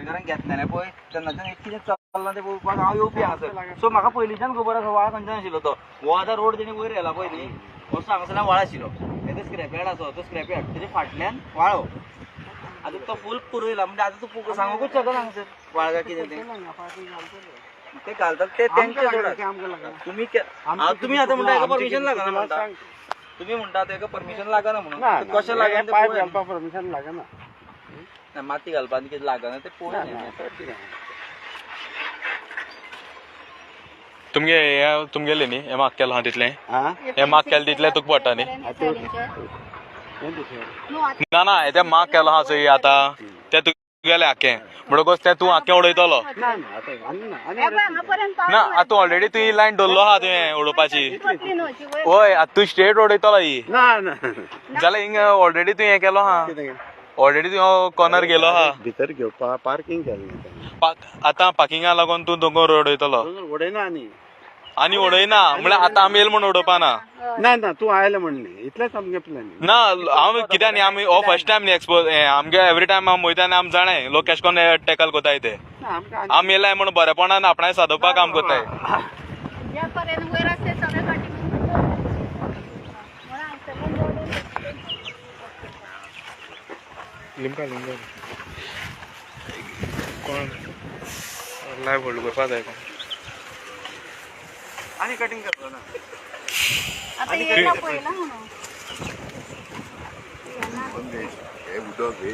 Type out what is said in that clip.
कारण घेतलेलें पळय तेन्नाच्यान एक कितें चल्लां तें पळोवपाक हांव येवपी हांगासर. सो म्हाका पयलींच्यान खबर आसा व्हाळ खंयच्यान आशिल्लो तो. हो आतां रोड तेणी वयर व्हेला पळय न्ही, हो हांगासरल्यान व्हाळ आशिल्लो. हे स्क्रॅप यार्ड आसा, तो स्क्रॅप यार्ड तेजे फाटल्यान व्हाळो. आतां तो फूल पुरयला म्हणजे आतां तूं सांगूकूच शकना हांगासर व्हाळ काय कितें तें. ते घालतात ते तेंचे सोडात. तुमी तुमी आतां म्हणटा हेका परमिशन लागना म्हणटा, तुमी म्हणटा तेका परमिशन लागना म्हणून, कशें लागना तें पायप पळोवया. घालपाक परमिशन लागना. ना, माती घालपाक आनी कितें लागना तें पळोवया. तुमगे हे तुमगेले न्ही हे माग केलां आहा तितलें, हा हे माग केलें तितलें तुका पडटा न्ही. हें दुसरें. ना ना, ते माग केलो आहा चोय आतां तें तुगेलें आख्खें, म्हणटकच तें तूं आख्खें उडयतलो. ना ना, आतां आनी ना आनी ना आतां तूं ऑलरेडी तुवें ही लायन दवरलो आहा तुवें उडोवपाची. हय, आतां तूं स्ट्रेट उडयतलो ही. ना ना, जाल्यार हिंगा ऑलरेडी तुवें हें केलो आहा, कितें ऑलरेडी तुवें कॉर्नर गेलो आहा. भितर घेवपा पार्किंग केलें तांणी. आतां पार्किंगा लागून तूं दोंगर उडयतलो. उडयना आनी. आनी उडयना म्हणल्यार आतां आमी येयले म्हूण उडोवपा ना. ना ना, तूं आयलें म्हण न्ही, इतलेंच आमगे प्लॅन. ना, हांव कित्याक न्ही, आमी हो फर्स्ट टायम न्ही एक्सपोज आमगे एवरी टायम आमी वयता आनी आमी जाणाय लोक कशें करून टॅकल कोताय ते. आमकां आमी येयलाय म्हूण बरेपणान आपणाय सादोवपाक काम कोताय. लिमका लिमका कोण लायव्ह होल्ड करपा जाय कोण. आनी कटिंग करतलो ना. आता येयला पळयला म्हणून. हे उदक हे